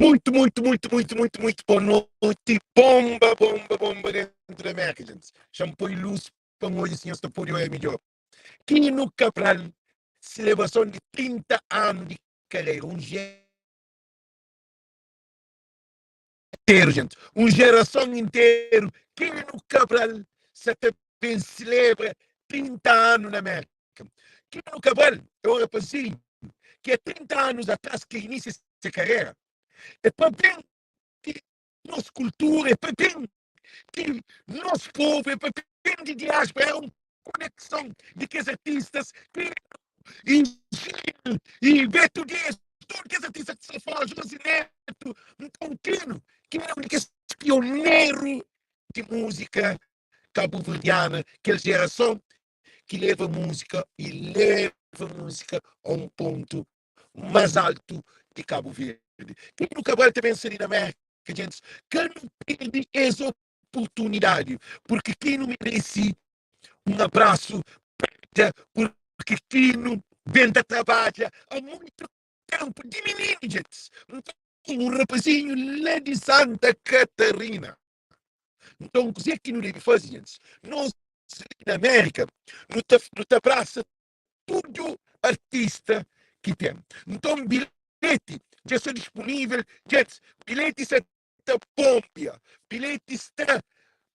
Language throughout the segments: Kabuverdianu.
Muito, muito, muito, muito, muito, muito boa noite. Bomba, bomba, bomba dentro da América, gente. Já me põe luz para hoje, senhor, está pode olhar melhor. Quino Cabral, celebração de 30 anos de carreira, um inteiro, gente. Uma geração inteira. Quino Cabral se também celebra 30 anos na América. Quino Cabral é um rapazinho que há 30 anos atrás que inicia sua carreira. É para bem que nossa cultura, é para bem que nosso povo, é para bem de diáspora, era uma conexão de que os artistas que e Gil, e Beto Dias, todos aqueles artistas que se falam, José Neto, então Quino, que era um daqueles pioneiro de música cabo-verdiana, aquela geração que leva música e leva música a um ponto mais alto de Cabo Verde. Quino Cabral também seria na América, gente, que não perde essa oportunidade, porque quem não merece um abraço, porque Quino vem da trabalha há muito tempo, de menino, gente. Então, um rapazinho lá de Santa Catarina. Então, o que é que não deve fazer, gente? Nós, na América, não te, não te abraça tudo artista que tem. Então, bilhete já está disponível. Gente, bilhete está bombia. Bilhete está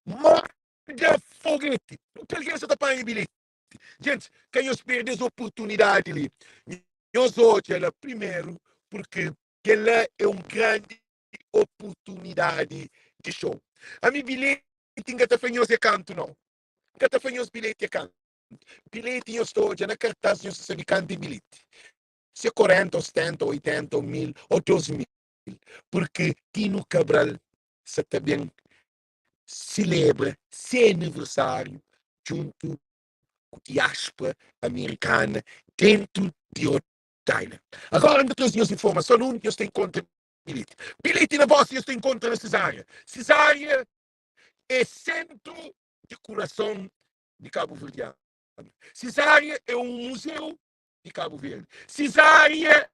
manda foguete. O que alguém está pagando bilhete? Gente, quem os perde essa oportunidade ali? Nós hoje, ela primeiro, porque ela é uma grande oportunidade de show. A minha bilhete não está fazendo canto, não. Não está fazendo bilhete canto. Bilhete eu estou já na cartaz, eu sabe canto bilhete. Se é 40, ou 70, ou 80, ou 1000, ou 2000. Porque Quino Cabral se também celebra seu aniversário junto com a diáspora americana dentro de Rhode Island. Agora, eu trouxe as informações onde eu estou encontrando bilhete. Bilhete na vossa eu estou encontrando na Cesária. Cesária é centro de coração de Cabo Verdeano. Cesária é um museu de Cabo Verde. Cesária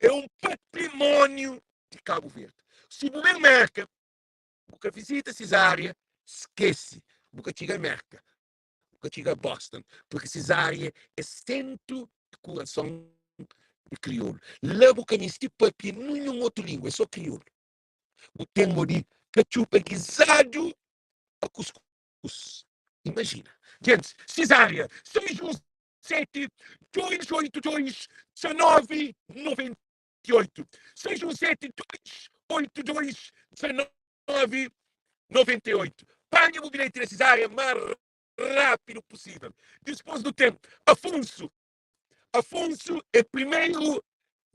é um patrimônio de Cabo Verde. Se você América, você visita Cesária, esquece. Você chega América, você chega Boston, porque Cesária é centro de coração de crioulo. Lá você não tem papel nenhuma outra língua, é só crioulo. O tempo de cachupa guisado a cuscuz. Imagina. Gente, Cesária, 617 282 1998. 617 282 1998. Pague o bilhete da Cesária mais rápido possível. Depois do tempo, Afonso. Afonso é o primeiro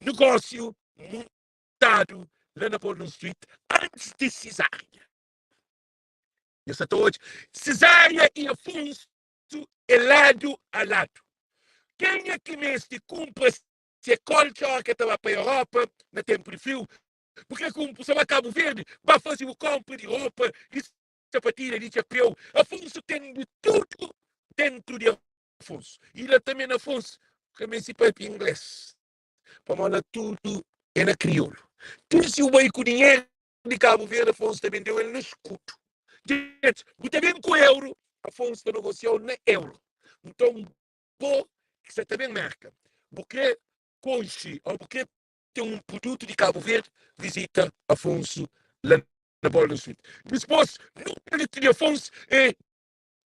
negócio montado lá na Golden Street antes de Cesária. Eu estou hoje. Cesária e Afonso é lado a lado. Quem é que mestre cumpre se colcha que estava para a Europa na tempo de frio? Porque cumpre se vai Cabo Verde, vai fazer o compra de roupa, de sapatilha, de chapéu. Afonso tem de tudo dentro de Afonso. E lá também Afonso, também se para inglês. Para mandar tudo é na crioulo. Tudo se o bem com dinheiro de Cabo Verde, Afonso também deu ele no escudo. Gente, também com euro, Afonso negociou na euro. Então, bom, que você também marca. Porque conche, ou porque tem um produto de Cabo Verde, visita Afonso lá na Bola Street. Depois, número de Afonso é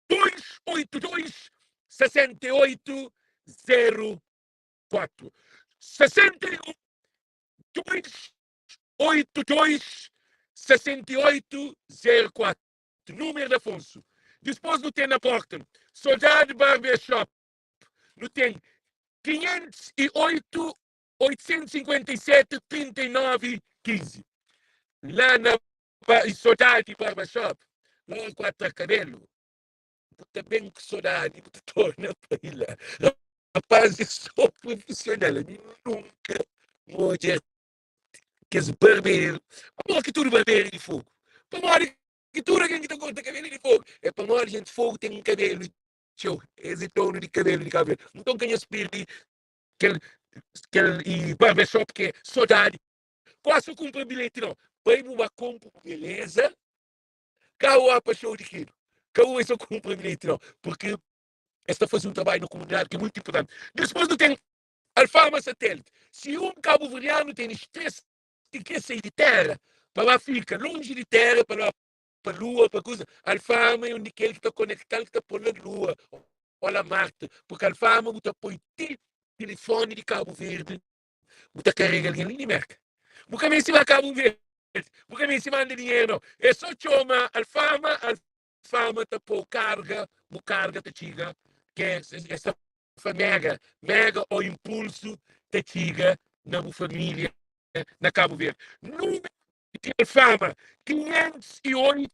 282 68 04. 61 282 68 04. Número de Afonso. Depois não tem na porta. Soldado Barbershop. Não tem 508 857 39 15. Lá na Saudade Barbershop. Lá em Quatro Cabelo. Também com saudade, torna para ir lá. Rapaz, eu sou profissional. Eu nunca vou dizer que esse barbeiro. Como que tudo barbeiro de fogo? Para que tudo alguém que corta cabelo de fogo. É para nós, gente, fogo tem um cabelo. Show. Esse tono de cabelo de cabelo. Então, quem espírito que que e barbershop que é saudade. Kuase kunpra bilheti nau. Bai bu ba konpu bu beleza. Ka bu ba pa xou di Kino. Ka bu bai so kunpra bilheti nau. Purki es ta faze un trabadju na komunidadi ki é muitu inpurtanti. Dispôs nu ten Alfama Satélite. Si un kabuverdianu tene stress ki kre sai di téra pa ba fika lonji di téra pa ba pa lua pa kuza, Alfama é un di kel ki ta konekta-l ki ta pô-l na lua ô la Marte. Purki Alfama bu ta poi ti tilifoni di Kabu Verdi bu ta karega algen li di Merka. Bu ka meste ba Kabu Verdi, bu ka meste manda dinheru nau. É so txoma Alfama, Alfama ta pô karga, bu karga ta txiga ke es ta fla mega, mega ô inpulsu ta txiga na bu família na Kabu Verdi. Númeru di Alfama, 508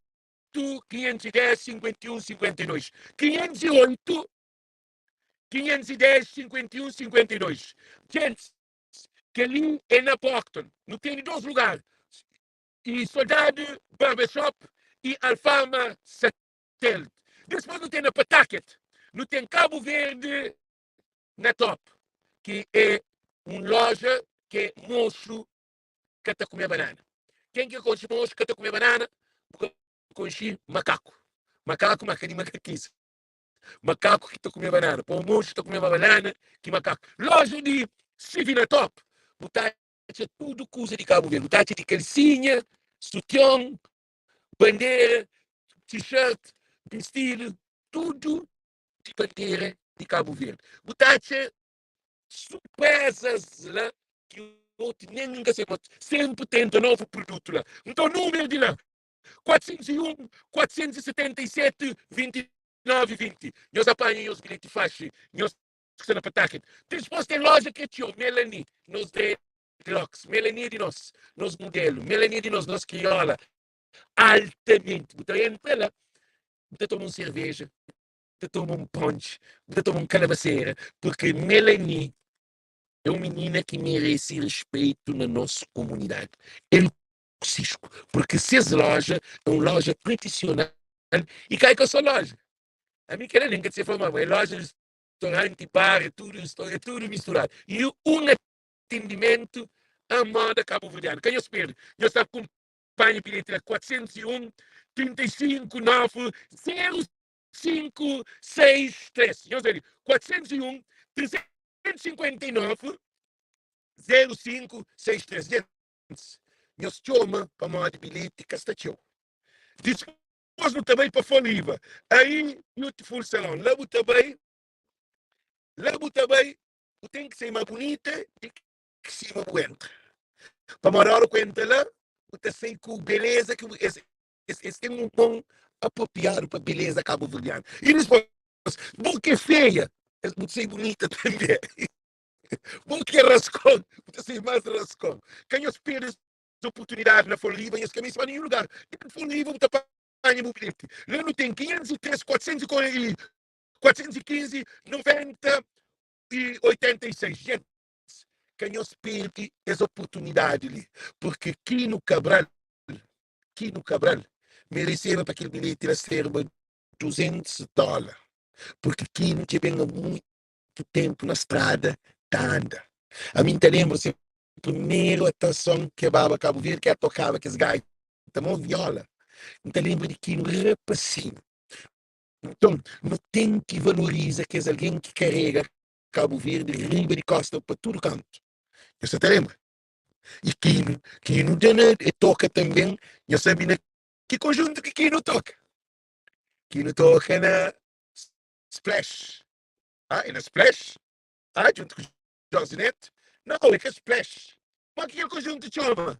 510 51 52. 508 510 51 52. Gentis, kel-li é na Brockton. Nu tene dôs lugar, i Soldadu Barbershop i Alfama Satélite. Dipôs nu ten na Pawtucket, nu ten Kabu Verdi na Top, ki é un loja ki é moxu ka ta kume banana. Ken ki ka konxe moxu ka ta kume banana, bu ka konxe makaku. Makaku ma ka di makakisa. Makaku ki ta kume banana. Pa moxu ta kume ma banana ki makaku. Loja di CV na Top, bu ta atxa tudu kuza di Kabu Verdi. Bu ta atxa di kalsinha, sution, bandera, t-shirt, bistidu, tudu di bandera di Kabu Verdi. Bu ta atxa surprezas la ki otu nen nunka sai. Senpri tenta novu produtu la. Nton númeru di la 401 477 29 20. Nhos apanha nhos bilheti faxi, nhos ki sta na Pawtucket. Dispôs ten loja ki é txeu. Melanie, nos dreadlocks. Melanie é di nos, nos mudelu. Melanie é di nos, nos kriola. Altamenti. Bu ta entra la, bu ta toma un serveja, bu ta toma un punch, bu ta toma un kalabasera, purki Melanie é un minina ki merese respeito na nos komunidadi. El ku Cisco, porque ses loja é un loja tradisional y ka é ka so loja. Ami kela nen ka ta ser fla ma é loja, restauranti, bar, é tudu, é tudu misturadu. Y un atendimentu a moda kabuverdianu. Ka nhos perde, nhos ta kunpanha bilheti la 401 35 9 0 5 6 3. Nhos ali, 401 359 05 6 3. Gentis, nhos txoma pamodi bilheti ka sta txeu. Dispôs nu ta bai pa Fall River, aí Beautiful Salon. La bu ta bai, la bu ta bai, bu ten ki sai ma bunita di ki sima bu entra. Pamodi ora ku entra la, bu ta sai ku beleza ki bu, es, es, es ten un mon apropriadu pa beleza kabuverdianu. I dispôs, bu ki é feia, bu ta sai bunita tanbê. Bu ki é raskon, bu ta sai más raskon. Ka nhos perde es oportunidadi na Fall River, nhos ka meste ba ninhun lugar. Dentu Fall River bu ta panha bu bilheti. La nu ten 503, 415, 90 i 86. Gentis, ka nhos perde es oportunidadi li, purki Kino Cabral, Kino Cabral mereseba pa kel bilheti la serba 200 dólar, purki Kino dja ben a muitu ténpu na strada ta anda. Ami N ta lenbra se primeru atrason ke baba Kabu Verdi ke tokaba kes gaita mo viola. N ta lenbra di Kino rapasinhu. Nton, nu ten ki valoriza kes algen ki karega Kabu Verdi riba di kosta pa tudu kantu. Nhos sa ta lenbra? I Kino, Kino da na e toka tanben. Nhos sabe na ki konjuntu ki Kino toka? Kino toka na Splash. Ah, é na Splash? Ah, djuntu ku Josi Neto? Nau, é ka Splash. Má ki kel konjuntu txoma?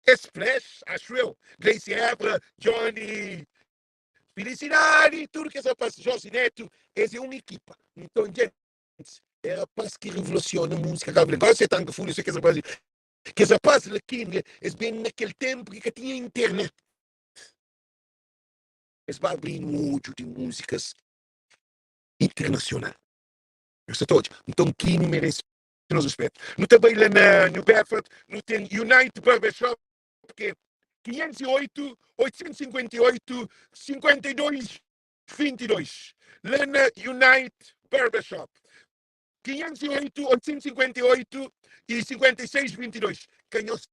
É Splash, axu eu. Gleice Évora, Johnny Filisidadi, tudu kes rapaz, Josi Neto, es é un ekipa. Nton, djentis, é rapaz ki revolusiona múzika kabuverdianu. Gósi é Tranka Fulha, so kes rapaz li. Kes rapaz la ki es ben na kel ténpu ki ka tinha internet. Es ba abri-nu odju di múzikas internasional. Nhos sa ta odja? Nton, ki nu merese nos ruspetu. Nu ta bai la na New Bedford, nu ten Unite Barbershop, ki é 508 858 52 22. La na Unite Barbershop, 508 858 e 56 22. Ka nhos.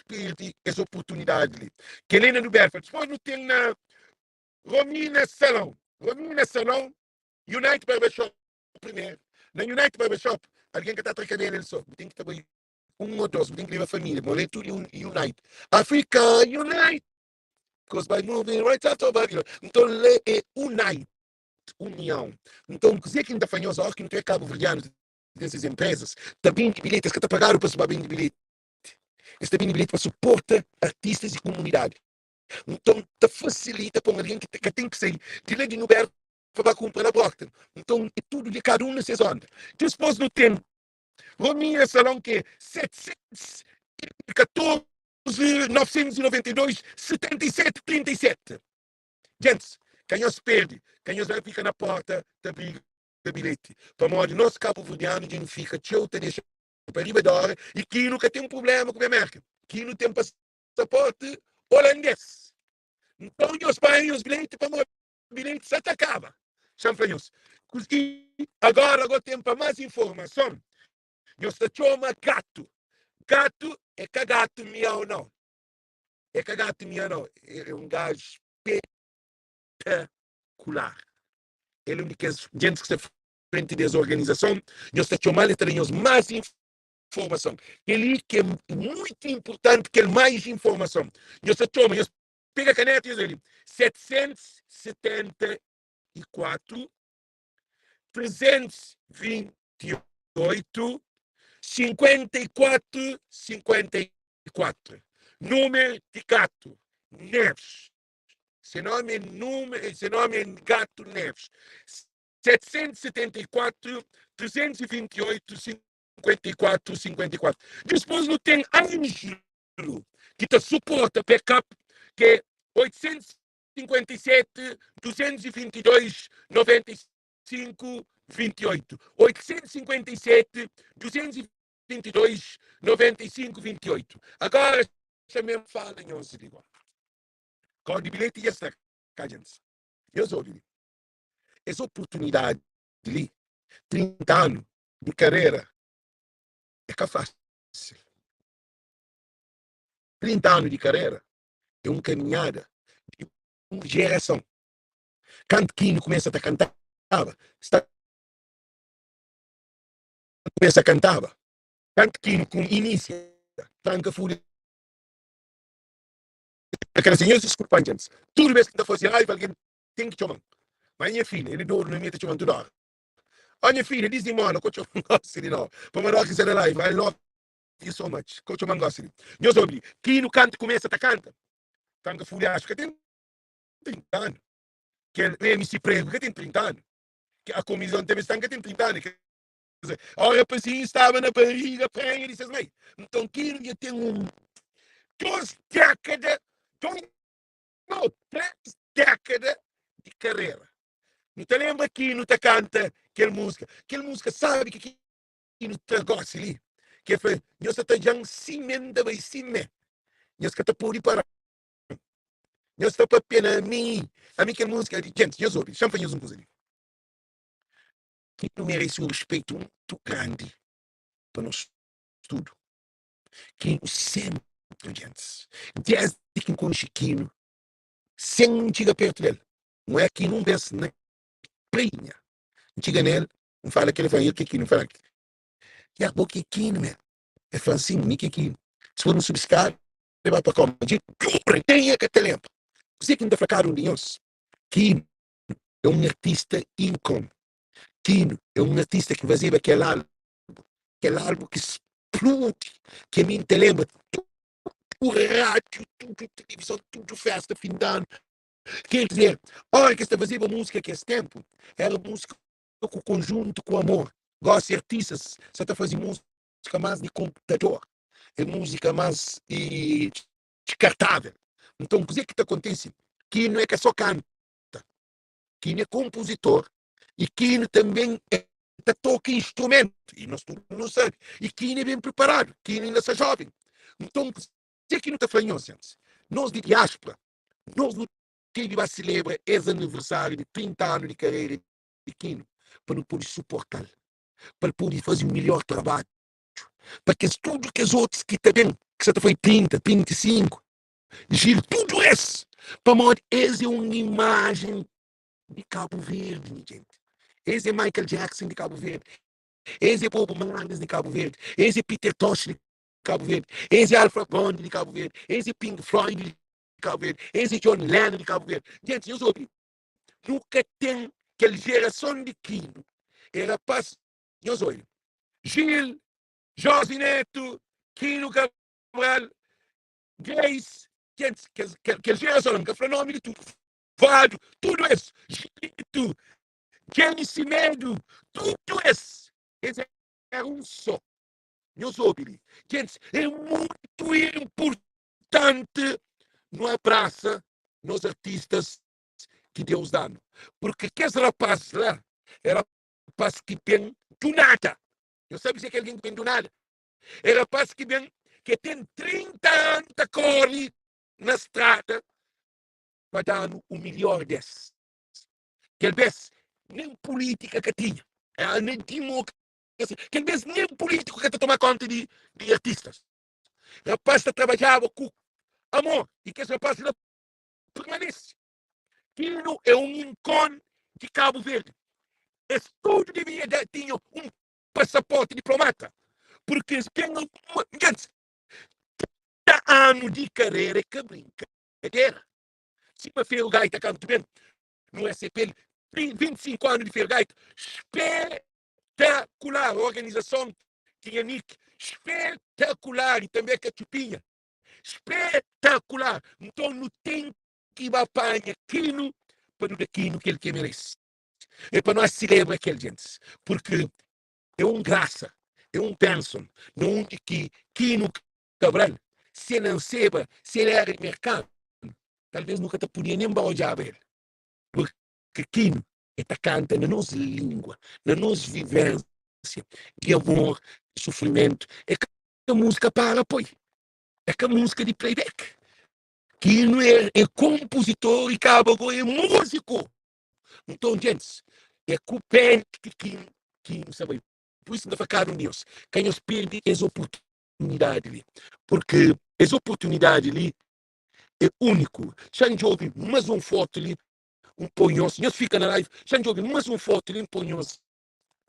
perde es oportunidadi li. Kel-li na New Bedford. Dipôs nu ten na Romina Salon. Romina Salon, Unite Barbershop primeru. Na Unite Barbershop, algen ka ta tra kabelu el so. Bu ten ki ta bai un ô dos, bu ten ki leba família. Bo lé tudu Unite. Africa Unite! Cause by moving right after Babylon. Nton lé é Unite, união. Nton kuzê ki N ta fla nhos, óras ki nu ta kabuverdianus ten ses enprezas ta bende bilheti, es ka ta pagadu pa ba bende bilheti. Es ta bende bilheti pa suporta artistas i komunidadi. Nton ta fasilita pa un algen ki ka ten ki sai di la di Nubertu pa ba kunpra la Brockton. Nton é tudu di kada un na ses onda. Dispôs nu ten Rominha Salon ki é 714 992 77 37. Gentis, ka nhos perde, ka nhos bai fika na porta ta briga bilheti, pamodi nos kabuverdianu dja nu fika txeu ta dexa pa riba di ora i ki nu ka ten prublema ku Merka, ki nu ten pasaporti olandês. Nton nhos panha nhos bilheti pamodi bilheti sa ta kaba. Xa-m fla nhos i agora go ten pa más informason nhos ta txoma gatu. Gatu é ka gatu miau nau. É ka gatu miau nau, é un gaju spetakular. El é un di kes gentis ki sta frenti di es organizason, nhos ta txoma-l, el ta da nhos más informason. Kel-li ki é mutu inportanti, kel más informason. Nhos ta txoma, nhos pega kaneta nhos li, 774 328 54 54. Númeru di gatu Neves. Se nómi é númeru, se nómi é Gato Neves. 774 328 54 54. Dispôs nu ten Ângelo ki ta suporta backup ki é 857 222 95 28. 857 222 95 28. Agora xa mesmo fala nhos di igual. Kódigu di bilheti dja sta ka, djentis. Nhos obi li. Es oportunidadi li, 30 anu di karera é ka fásil. 30 anu di karera é un kaminhada di un jerason. Kantu ki nu kumesa ta kantaba, sta kumesa kantaba. Kantu ki nu inisia tranka fulha na kansa. Nhos diskulpa-m, djentis. Tudu bes ki N ta faze raiva, algen ten ki txoma-m. Ma nha filha, el é dodu na mi, el ta txoma-m tudu óra. Ó nha filha, dizimola, ko txoma-m gósi di novu. Pamodi óra ki N sta na raiva, I love you so much. Ko txoma-m gósi li. Nhos obi li, Kinu kantu kumesa ta kanta, tranka fulha axu ka ten 30 anu. Kel MC Prego ka ten 30 anu. A Comissão TV Stan ka ten 30 anu. Quer dizer, ó rapazinho staba na barriga prenha di ses mãe. Nton Kinu dja ten un dos dékada, dos no, três dékada di karera. Nu ta lenbra Kinu ta kanta kel múzika, kel múzika sabi ki Kinu tra gósi li, ki el fla, Nhos sa ta dja-m simé, N ta bai simé, nhos ka ta pode para-m, nhos ta papia na mi, ami kel múzika li. Gentis, nhos obi, xa-m fla nhos un kuza li, Kinu merese un ruspetu mutu grandi pa nos tudu. Kinu senpri, gentis, desdi ki N konxe Kinu, sen N txiga pertu del, N oia Kinu un bes na prainha, N txiga nel, N fala kel, el fla, el ki é Kinu? N fala, ya, bo ki é Kinu, men? El fla, sin, mi ki é Kinu. Dipôs nu subi skada, el ba pa koma, dja dura, nen el ka ta lenbra. Kuzê ki N ta fla kada un di nhos? Kinu é un artista income. Kinu é un artista ki fazeba kel álbum, kel álbum ki spludi, ki ami N ta lenbra tudu rádiu, tudu tilivizon, tudu festa fin di anu. Ker dizer, ora ki es ta fazeba múzika kes ténpu, éra múzika ku konjuntu, ku amor. Gósi artistas sa ta faze múzika más di konputador, é múzika más deskartável. Nton, kuzê ki ta kontise? Kinu é ka sô kanta, Kinu é konpuzitor i Kinu tanben é ta toka instrumentu, i nos tudu nu sabe. I Kinu é ben priparadu, Kinu inda sta jóven. Nton, kuzê ki nu ta fla nhos, gentis? Nos di diáspora, nos nu debe ba selebra es aniversáriu di 30 anu di karera di Kinu pa nu pode suporta-l, pa el pode faze un melhor trabadju pa kes tudu kes otus ki ta ben. ki sa ta foi 30, 35, Gil, tudu es, pamodi es é un imajen di Kabu Verdi, nha jenti. Es é Michael Jackson di Kabu Verdi, es é Bob Marley di Kabu Verdi, es é Peter Tosh di Kabu Verdi, es é Alpha Blondy di Kabu Verdi, es é Pink Floyd di Kabu Verdi, es é John Lennon di Kabu Verdi. Jenti, nhos obi, nu ka ten kel jerason di Kino, é rapaz, nhos obi, Gil, Josi Neto, Kino Cabral, Grace, Jenti, kel jerason, N ka fla nomi di tudu, Vado, tudu es, Gilito, Jenny Semedo, tudu es, es era un só. Nhos obi li, gentis, é mutu inpurtanti nu abrasa nos artistas ki Deus da-nu, purki kes rapaz la é rapaz ki ben du nada. Nhos sabe si é kel algen ki ben du nada? É rapaz ki ben, ki ten 30 anu ta kóre na strada pa da-nu u milhor des. Kel bes nen pulítika ka tinha, nen dimokrasia. Kel bes nen pulítiku ka ta toma konta di di artistas. Rapaz ta trabadjaba ku amor i kes rapaz la permanese. Kino é un inkon di Kabu Verdi. Es tudu debia da tinha un pasaporti diplomata, purki es ten alguma, 30 anu di karera é ka brinkadera. Sima Ferro Gaita kantu ben no SCP, 25 anu di Ferro Gaita, spetakular organizason tinha Nick, spetakular i tanbe Katxupinha, spetakular. Nton nu ten ki ba panha Kino pa nu da Kino kel ki e merese. É pa nós selebra kel gentis, purki é un grasa, é un benson na undi ki Kino Cabral, si el nanseba, si el éra di merkanu, talvês nu ka ta podia nen ba odjaba el, purki Kino e ta kanta na nos língua, na nos vivénsia di amor, di sufrimentu. É ka múzika para poi, é ka múzika di playback. Kino é konpuzitor i kaba go é múziku. Nton, gentis, é ku pena ki Kino sa bai. Pur isu, N ta fla kada un di nhos, ka nhos perde es oportunidadi li, purki es oportunidadi li é úniku. Xa N djobe más un fotu li, N poi nhos, nhos fika na live, xa N djobe más un fotu li, N poi nhos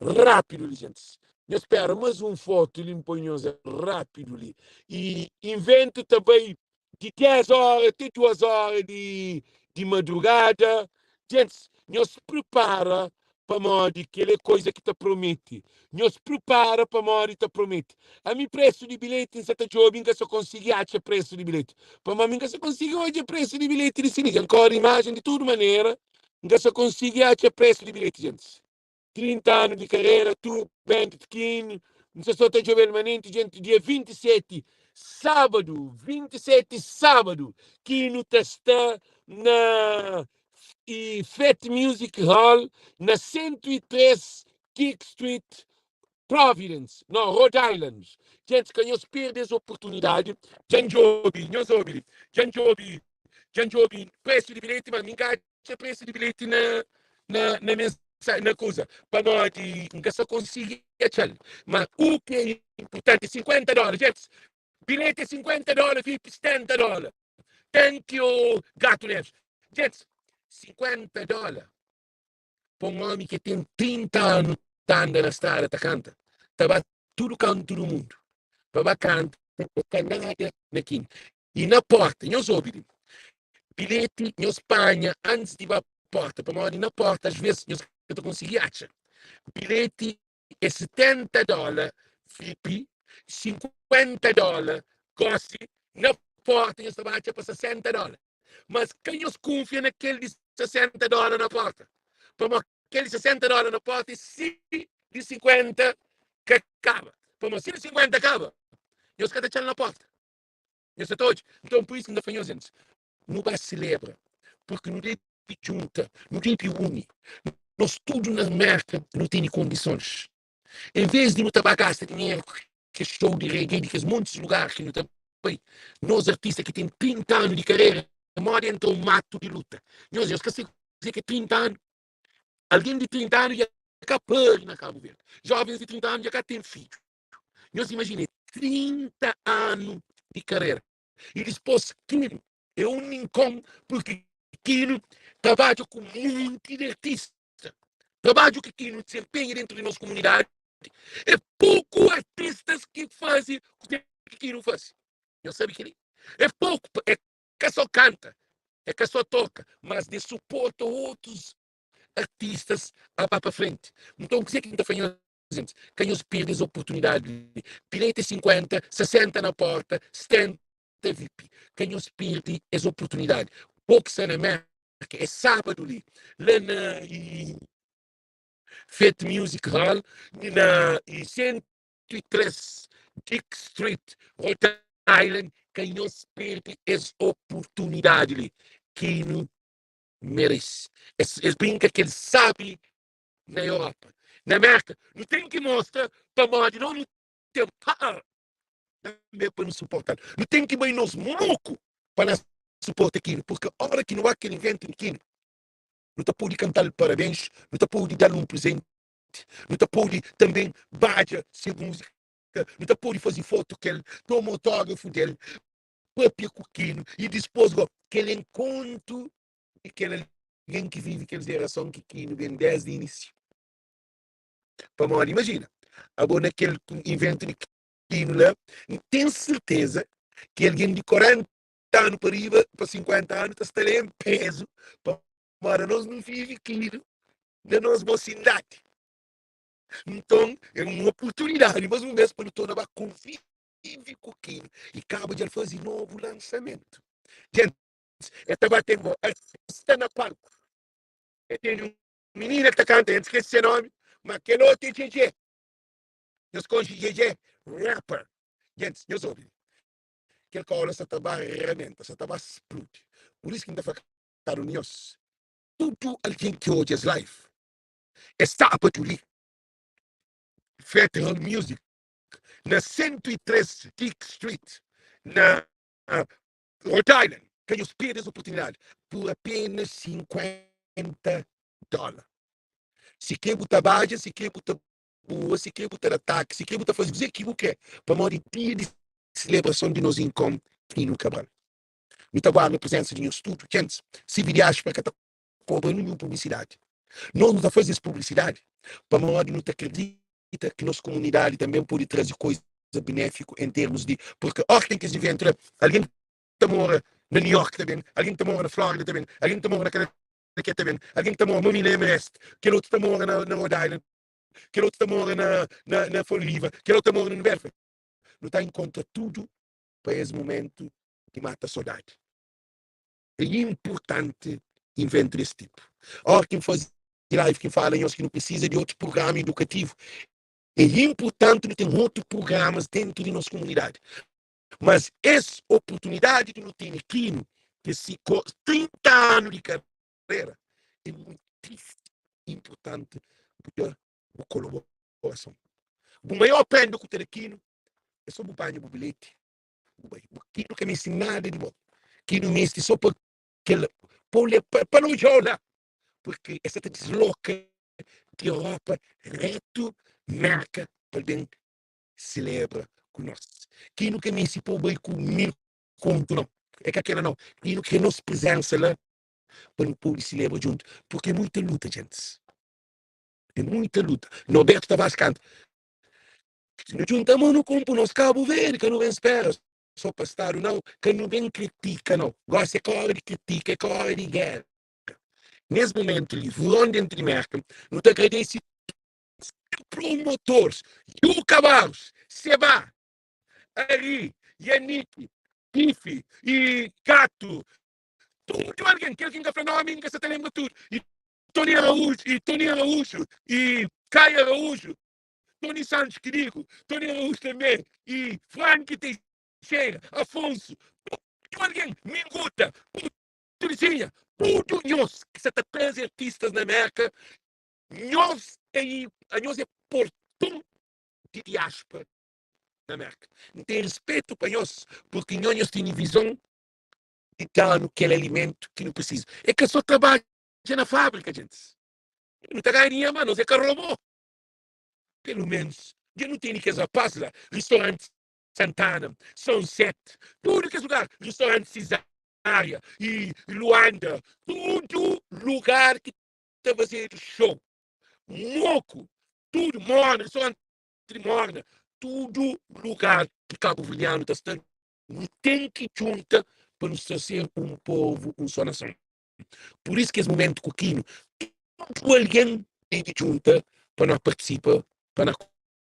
rápidu li, gentis. Nhos spera más un fotu li, N poi nhos rápidu li. I inventu ta bai di 10 óra te 2 óra di, di madrugada. Gentis, nhos pripara pamodi kel é koiza ki ta promete. Nhos pripara pamodi ta promete. Ami presu di bilheti N sa ta djobe, N ka sa konsigi atxa presu di bilheti. Pamodi mi N ka sa konsigi odja presu di bilheti di si li. Dja N kore imajen di tudu manera, N ka sa konsigi atxa presu di bilheti, gentis. 30 anu di karera, tur band Kin, N sa so ta djobe-l manenti, genti, dia 27, sábadu, 27 sábadu, ki nu ta sta na e Fete Music Hall, na 103 Kick Street, Providence, no, Rhode Island. Genti, ka nhos perde es oportunidadi. Dja N djobe, nhos obi li, dja N djobe, dja N djobe presu di bilheti, ma mi N ka atxa presu di bilheti na, na, na mensa, na kuza, pamodi N ka sa konsigi atxa-l. Ma u ki é inpurtanti, 50 dóla, gentis, bilheti é 50 dóla, vip 70 dóla. Thank you, Gato Neves. Gentis, 50 dóla pa un ómi ki ten 30 anu ta anda na strada ta kanta, ta ba tudu kantu du mundu pa ba kanta, é ka nada na kin. I na porta, nhos obi li, bilheti nhos panha antis di ba porta, pamodi na porta às vezes nhos ka ta konsigi atxa. Bilheti é 70 dóla vip, 50 dóla gosi, na porta nhos ta ba atxa pa 60 dóla. Mas ka nhos kunfia na kel di 60 dóla na porta, pamodi kel di 60 dóla na porta é si di 50 ka kaba. Pamodi si di 50 kaba, nhos ka ta atxa-l na porta. Nhos sa ta odja? Nton, pur isu ki N ta fla nhos, gentis, nu ba selebra, purki nu debe djunta, nu debe uni. Nos tudu na Mérka nu tene kondisons. En ves di nu ta ba gasta dinheru ku kes show di reggae di kes montis lugar ki nu ta bai, nos artista ki ten 30 anu di karera, modi entra un matu di luta. Nhos, nhos ka sabe kuzê ki é 30 anu. Algen di 30 anu dja ka pari na Kabu Verdi. Jovens di 30 anu dja ka ten fidju. Nhos imajina, 30 anu. di karera. I dispôs Kino é un ninkon purki Kino trabadja ku munti di artista. Trabadju ki Kino disenpenha dentru di nos kumunidadi é poku artistas ki faze kuzê ki Kino faze. Nhos sabe kel-li? É poku. É ka só kanta, é ka só toka, mas de suporta otus artistas a ba pa frenti. Nton kuzê ki N ta fla nhos? Gentis, ka nhos perde es oportunidadi li. Bilheti é 50, 60 na porta, 70 vip. Ka nhos perde es oportunidadi. Bo ki sta na Merka, é sábadu li, la na Fete Music Hall, na 103 Dick Street, Rhode Island. Ka nhos perde es oportunidadi li. Ki nu merese. Es brinka kel sabi na Europa. Na Merka, nu ten ki mostra pamodi nos nu ten power tanbe pa nu suporta-l. Nu ten ki bai nos moku pa na suporta kinu, purki ora ki nu wak kel inventu di kinu, nu ta pode kanta-l parabens, nu ta pode da-l un prezenti, nu ta pode tanbe badja se múzika, nu ta pode faze fotu kel, toma autógrafu del, papia ku kinu i dispôs go kel enkontru di kel algen ki vive kel jerason ki Kino ben desdi inísiu. Pamodi imajina, abo na kel inventu di Kino la, N ten serteza ki algen di 40 anu pa riba, pa 50 anu ta sta la en pezu, pamodi anos nu vive Kino na nos mosindadi. Nton, é un oportunidadi, mas un bes, pa nu torna ba konvive ku Kino i kaba dja el faze novu lansamentu. Djentis, El ta bate go. Artista na palku. El tene un minina ki ta kanta, N skese se nomi, ma kel otu é Djedje. Nhos konxe Djedje? Rapper. Gentis, nhos obi li. Kel kola sa ta ba rabenta, sa ta ba spludi. Pur isu ki N ta fla kada un di nhos, tudu algen ki odja es live, es sábadu li, Federal Music, na 103 Dick Street, na Rhode Island, ka nhos perde es oportunidadi pur apenas 50 dóla. Si kre bu ta badja, si kre bu ta bua, si kre bu ta da taki, si kre bu ta faze kuzê ki bu kre, pamodi dia di selebrason di nos Inkom Kino Cabral. Nu ta guarda prezensa di nhos tudu. Djentis, si Vidiaspra ka ta kobra ninhun publisidadi, nos nu ta faze es publisidadi pamodi nu ta kridita ki nos komunidadi tanben pode traze koza benéfiku en termus di, purki óki ten kes iventu la, algen ki ta mora na New York ta ben, algen ki ta mora na Flórida ta ben, algen ki ta mora na Connecticut ta ben, algen ki ta mora ma mi na Everest, kel otu ta mora na Rhode Island, kel otu ta mora na Fall River, kel otu ta mora na New Bedford. Nu ta inkontra tudu pa es mumentu di mata sodadi. É inpurtanti inventu des tipu. Óra ki N faze live ki N fala nhos ki nu prisiza di otus prugrama idukativu, é inpurtanti nu ten otu prugramas dentu di nos kumunidadi. Mas es oportunidadi ki nu tene kinu ki si 30 anu di karera é muitísimu inpurtanti bu da bu kolaborason. Bu maior prenda ku ta da kinu é so bu panha bu bilheti bu bai. Bu kinu ka meste nada di bo. Kinu meste so pa kel pa le pa no odjau la porque es sa ta disloka di Europa retu Merka pa ben selebra ku nos. Kinu ka meste pa bu bai ku 1000 kontu nau. É ka kela nau. Kinu kre nos prezensa la pa nu pode selebra djuntu porque é muita luta djentis. É muita luta. Norberto Tavares kanta Si nu djunta mon nu konpu nos Kabu Verdi ka nu ben spera so pa stadu nau ka nu ben kritika nau gosi é ka ora di kritika é ka ora di gera nes mumentu li vuron dentu di Merka nu ta agradesi tudu promotores Yuka Barros Seba Ari Yannick Pifi i Gato tudu algen kel ki N ka fla nomi N ka sa ta lenbra tudu i Tony Araújo i Tony Araújo i Kai Araújo Tony Santos ki digo, Tony Araújo tanbe i Frank Teixeira, Afonso, tudu algen, Minguta, Putricinha, tudu nhos ki sa ta traze artistas na Merka, nhos é anhos é porton di diaspora na Merka. N ten rispetu pa nhos, purki nho nhos tene vizon di da-nu kel alimentu ki nu prisiza. É ka so trabadja na fabrika, djentis. Nu ta ganha dinheru, ma nos é ka robô. Pelu menus dja nu tene kes rapaz la, restauranti. Santana, Sunset, tudu kes lugar, restaurante Cesária e Luanda, tudu lugar ki ta fazedu show, moku, tudu, morna, restaurante di morna, tudu lugar ki kabuverdianu ta sta, nu ten ki djunta pa nu sta ser un povu, un só nason. Pur isu ki es momentu ku Kino, tudu algen debe djunta pa no partisipa, pa no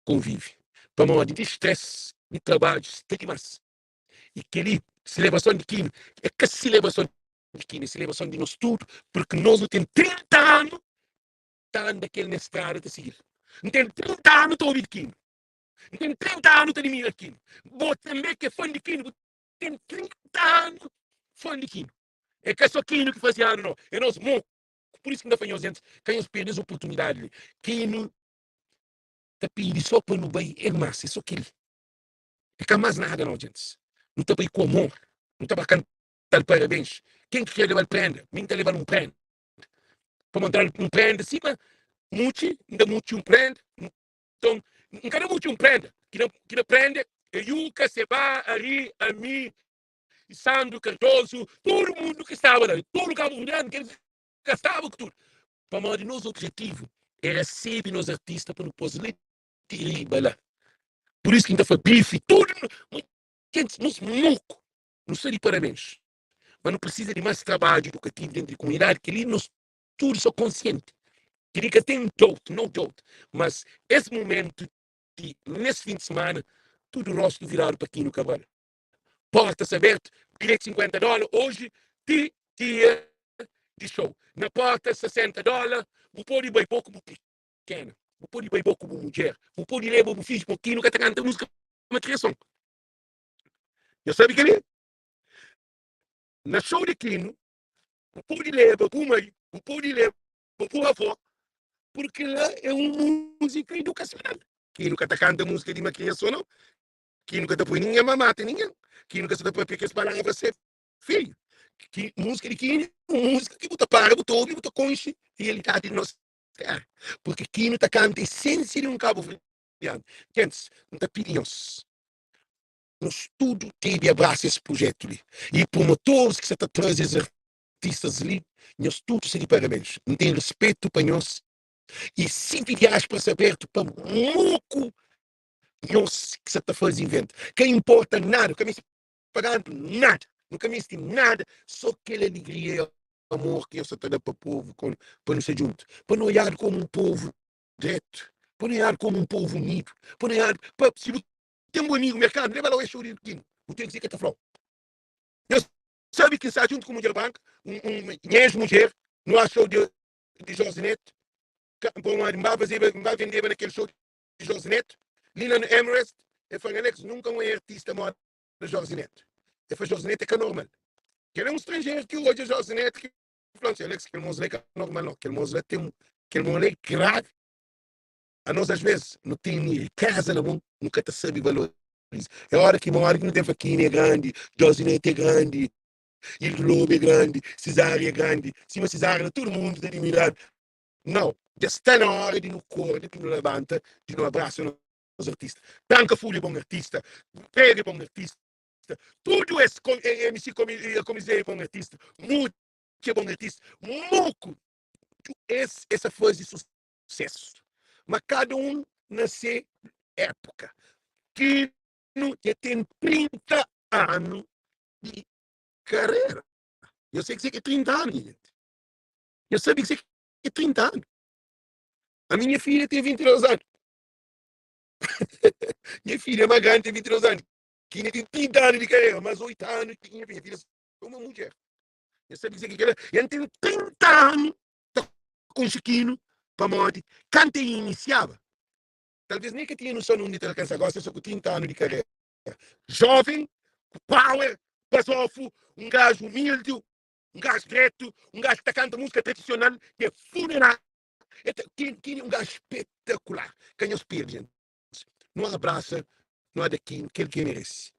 konvive. Pamodi di stress di trabadju sta dimas. I kel-li, selebrason di Kino, é ka selebrason di Kino, é selebrason di nos tudu, purki nos nu ten 30 anu ta anda kel na strada ta sigi-l. N ten 30 anu ta obi di Kino. N ten 30 anu ta adimira Kino. Bo tanbe ki é fan di Kino, bu ten 30 anu fan di Kino. É ka só Kino ki faze anu, no. É nos moku. Pur isu ki N ta fla nhos gentis, ka nhos perde es oportunidadi li. Kino ta pidi só pa nu bai en mas, é só kel-li. É ka más nada no, gentis. Nu ta bai ku amor, nu ta ba kanta-l parabéns. Ken ki krê leba-l prenda, mi N ta leba-l un prenda. Pamodi N ta da-l un prenda sima Mutxi, N da Mutxi un prenda. Nton, N ka da Mutxi un prenda. Ki da prenda é Yuka, Sebá, Ari, ami, Sandro Cardoso, tudu mundu ki staba la, tudu kabuverdianu, kel ki ka staba ku tudu. Pamodi nos objetivu é resebe nos artista pa nu pô-s la di riba la. Pur isu ki N ta fla bifi tudu gentis, nos moku, nu sta di parabens. Ma nu prisiza di más trabadju idukativu dentu di kumunidadi, kel-li nos tudu sta konsienti. Kel-li ka ten doubt, no doubt. Mas es mumentu di nes fin di simana, tudu rostu viradu pa Kino Cabral. Portas abertu, bilheti 50 dóla oji ti dia di show. Na porta 60 dóla, bu pode bai bo ku bu pikena, bu pode bai bo ku bu mudjer, bu pode leba bu fidju, pamodi Kino ka ta kanta múzika ma kriason. Nhos sabe kel-li? Na show di Kino, bu pode leba bu mai, bu pode leba bu avó, purki la é un múzika idukasional. Kino ka ta kanta múzika di ma kriason, nau. Ki nu ka ta poi ningen pa mata ningen. Ki nu ka sa ta papia kes palavra se feiu. Ki múzika di Kino é un múzika ki bu ta para, bu ta obi, bu ta konxe realidadi di nos téra. Purki Kino ta kanta esensia di un kabuverdianu. Gentis, N ta pidi nhos, nos tudu debe abrasa es prujetu li. I promotoris ki sa ta traze es artistas li, nhos tudu sta di parabens. N ten respetu pa nhos i sinti diáspora sa abertu pa moku Nhos ki sa ta faze inventa. Ka inporta nada, ka meste pagadu nada, nu ka meste nada, so kel alegria i amor ki nhos sa ta da pa povu pa nu sta djuntu, pa nu odjadu komu un povu dretu, pa nu odjadu komu un povu unidu, pa nu odjadu pa si bu ten bu amigu merkanu leba la oe xou di kinu, bu ten ki ke ta flau. Nhos sabe ki N sta djuntu ku mudjer branka, un un nha ex mudjer, nu a xou di di Jorge Neto, ka pamodi N ba fazeba N ba vendeba na kel xou di Jorge Neto, li na Emirates, el fla-m, Alex, nunka N oia artista moda Jorge Neto. El fla, Jorge Neto é ka normal. Kel é un stranjeru ki odja Jorge Neto ki fla-m, Alex, kel mos la é ka normal no, kel mos la ten, kel mos la é gravi. Anos, às vezes, nu tene rikeza na mon, nu ka ta sabe valoriza. É ora ki uma ora ki nu ten fla, Kiny é grandi, Jorge Neto é grandi, Ildo Lobo é grandi, Cesária é grandi, sima Cesária la tudu mundu ta admiradu. Nau, dja sta na óra di nu korda, di nu labanta, di nu abrasa nos artista. Tranka Fulha é bon artista, Pedro é bon artista, tudu es, MC Comisé é bon artista, Muti é bon artista, Moku, tudu es, es ta faze susésu. Ma kada un na se époka. Kino dja ten 30 anu di karera. Nhos sabe kuzê ki é 30 anu, nha jenti? Nhos sabe kuzê ki é 30 anu? Ami nha filha ten 22 anu. Nha filha más grandi ten 22 anu. Ki ten 30 anu di karera, más 8 anu ki nha filha. Filha é uma mudjer. Nhos sabe kuzê ki é kel-la? El ten 30 anu ta konxe Kino pamodi kantu el inisiaba, talvês nen ka tinha noson undi ta alkansa. Gósi el sta ku 30 anu di karera. Jóven, ku power, bazofu, un gaju umildi, Un gajo dretu, un gajo ki ta kanta múzika tradisional, ki é funeral. É ta, ki, ki un gajo espetakular. Ka nhos perde, gente. Nu abrasa, nu ada ki kel ki merese.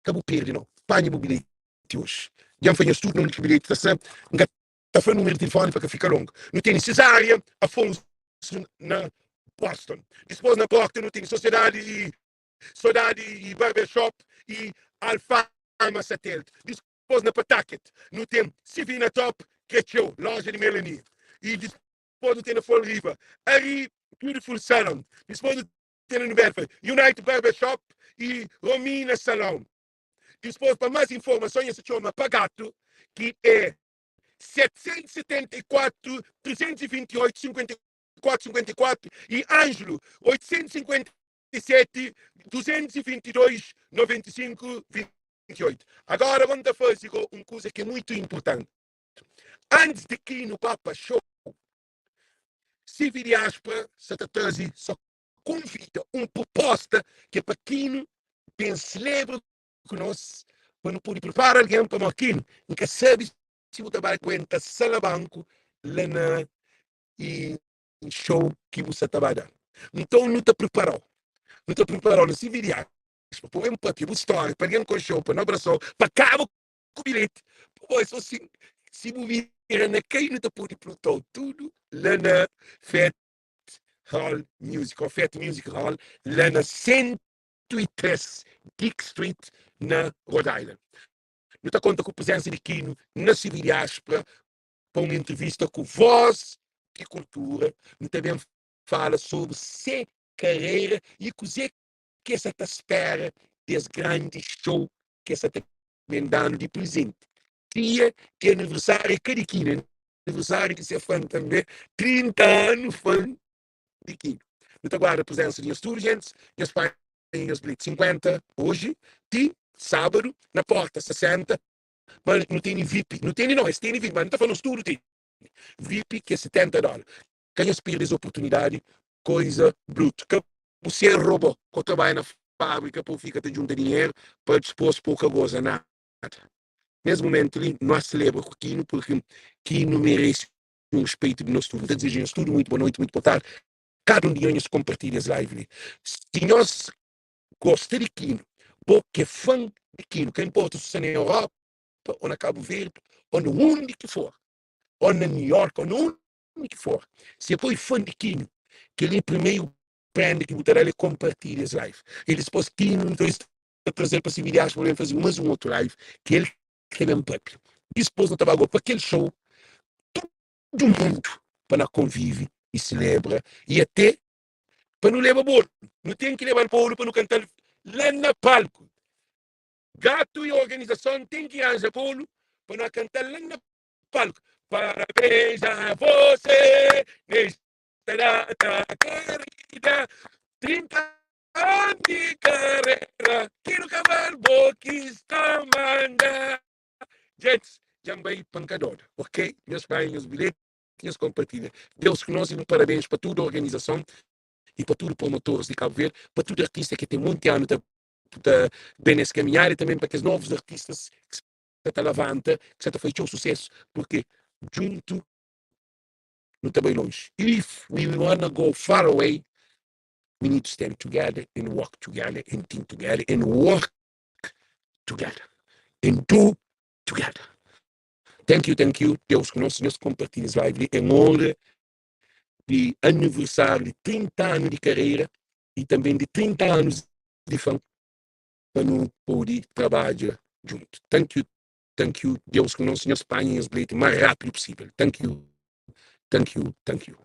Ka bu perde, não. Panha bu bilhete hoje. Dja N fla nhos tudu nome di ki bilhete ta sta. N ka ta fla número di telefone pa ka fika longo. Nu tene Cesária Afonso na Boston. Dispôs na Brockton nu tene Sociedade e. Sodadi i Barbershop i Alfama Satélite. Dispôs na Pawtucket nu ten Sivina Top Kretxeu, loja di Melanie. I dispôs nu ten na Fall River, Ari Beautiful Salon. Dispôs nu ten na New Bedford, Unite Barbershop i Romina Salon. Dispôs pa más informason nhos ta txoma pa Gato ki é 774 328 54 54 i Ângelo 857 222 95 28. Agora vamos ta faze go un kuza ki é muito importante. Antes de ki nu ba pa show, CV Diáspora sa ta traze so konvida un proposta ki é pa Kino ben selebra ku nos pa nu pode prepara algen pamodi Kino N ka sabe si bu ta bai aguenta salabanku la na i show ki bu sa ta ba da. Nton nu ta prepara-u, nu ta prepara-u na CV Diáspora pa bu ben papia bu stória pa algen konxe-u, pa nu abrasa-u, pa kaba ku bilheti. Pô, é só si, si bu bira na kai nu ta pode pluta-u tudu la na Fete Hall Music ou Fete Music Hall la na 103 Dick Street na Rhode Island. Nu ta konta ku prezensa di Kino na CV Diáspora pa un entrevista ku Voz di Kultura. Nu ta ben fala sobri se karera i kuzê ki es sa ta spera des grandi show ki es sa ta ben da-nu di prizenti. Dia di aniversáriu é ka di Kino, é aniversáriu di se fan tanbê, 30 anu fan di Kino. Nu ta guarda prezensa di nhos tudu, gentis, nhos panha nhos bilheti 50 oji ti sábadu, na porta 60, ma nu tene vip, nu tene no, es tene vip, ma nu ta fla nos tudu tene vip ki é 70 dóla. Ka nhos perde es oportunidadi, koiza brutu. Ka bu ser robô, ko trabadja na fábrika pa bu fika ta djunta dinheru pa dispôs pa bu ka goza nada. Nes mumentu li, no selebra ku Kino purki Kino merese un respeitu di nos tudu. N ta dizeja nhos tudu muitu boa noiti, muitu boa tardi. Kada un di nhos, nhos konpartilha es live li. Si nhos gosta di Kino, bo ki é fan di Kino, ka inporta si bu sta na Europa ô na Kabu Verdi ô na undi ki for, ô na New York ô na undi ki for, si abo é fan di Kino, kel-li é primeru prenda ki bu ta da-l é konpartilha es live. I dipôs Kino, nton, es ta traze-l pa si vidias pa ben faze más un otu live ki el ta ben papia. Dipôs nu ta ba go pa kel show tudu mundu pa na konvive i selebra i ate pa nu leba bolu. Nu ten ki leba-l bolu pa nu kanta-l la na palku. Gatu i organizason ten ki ranja bolu pa nu kanta-l la na palku. Parabéns a você nesta data querida, 30 anos de carreira, Kino Cabral bo ki sta manda. Gents, dja N bai pa N ka doda, ok? Nhos panha nhos bilheti, nhos konpartilha. Deus ku nos i un parabéns pa tudu organizason i pa tudu promotores di Kabu Verdi, pa tudu artista ki ten monti anu ta ta ben nes kaminhada i tanben pa kes novus artistas ki sta ta lavanta, ki sta ta faze txeu susesu, purki djuntu nu ta bai lonji. If we wanna go far away, we need to stand together and walk together and think together and work together and do together. Thank you, thank you. Deus ku nos, nhos kompartilha es live li em honra di aniversário di 30 anu di carreira e também di 30 anos di fã pa nu pode trabadja junto. Thank you, thank you. Deus ku nos, nhos panha nhos bilhete mais rápido possível. Thank you, thank you, thank you.